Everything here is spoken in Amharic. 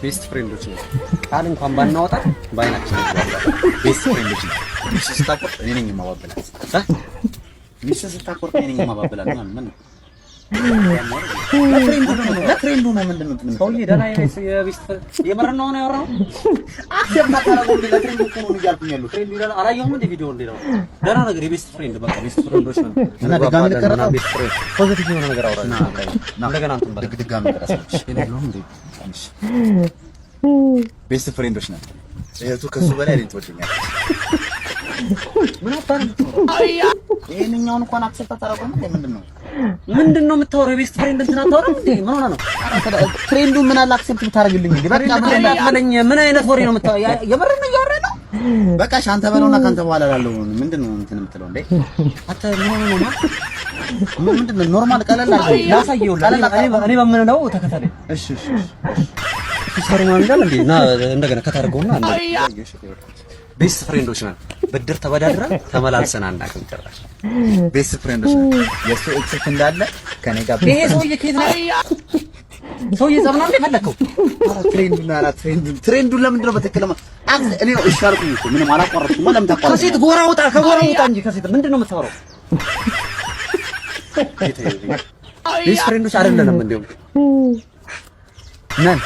Best friend ኦች ነው። ቃል እንኳን ባናወጣ በአይናችን እንግባባለን። Best friend ኦች ነው። ሚስት ስታኮርፍ እኔ ነኝ የማባበላት። ሚስት ስታኮርፍ እኔ ነኝ የማባበላት። ምን ለ friend ኡ ነው፣ ለ friend ኡ ነው። ምንድን ነው እንትን? ሰውዬ ደህና የ best friend የምር ነው ያወራው? Accept አታደርገውም እንዴ? ለ friend ኡ እኮ ነው እያልኩኝ ያሉት። Friend ይላል። አላየሁም እንደ ቪዲዮ እንደ ነው ደህና ነገር የ best friend፣ በቃ best friend ኦች ነው። እና ድጋሚ ልቀረጸው? Best friend positive የሆነ ነገር አውራ እንደገና እንትን በል። ድጋሚ ልቀረጸው። እንዴ፣ best friend ኦች ነን። እህቱ ከሱ በላይ እኔን ትወደኛለች። ምን አባር? ይሄንኛውን እንኳን accept አታደርገውም እንዴ? ምንድን ነው? ምንድን ነው የምታወራው? የ best friend እንትን አታወራም እንዴ? ምን ሆነህ ነው? Friend ኡ ምን አለ accept ብታደርግልኝ እንዴ? በቃ Friend አትበለኝ። ምን አይነት ወሬ ነው የምታወራው? የምር ነው እያወራህ ነው? በቃ እሺ፣ አንተ በለውና ካንተ በኋላ ላለው ምንድን ነው እንትን የምትለው እንዴ? አንተ ምን ሆነህ ነው? ምንድን ነው? Normal ቀለል አድርገው። ላሳየው። እኔ በምንለው ተከተለኝ። እሺ። ሰሩ ማለት እንዴ? ና እንደገና ከታርገውና best friend ኦች ነን። ብድር ተበዳድረን ተመላልሰን አናውቅም ጭራሽ። Best friend ኦች ነን። የእሱ ex እንዳለ ከኔ ጋር ይሄ ሰውዬ ከየት ነው? ሰውዬ ጸብ ነው እንደ ፈለከው? Friend ኡን፣ ኧረ friend ኡን ለምንድን ነው በትክክል እኔ እሺ አልኩኝ እኮ፣ ምንም አላቋረጥኩም። ለምን ታቋርጥ? ከሴት ጎራ ውጣ፣ ከጎራ ውጣ እንጂ ከሴት ምንድን ነው የምታወራው? Best friend ኦች አይደለንም እንዲሁም ነን።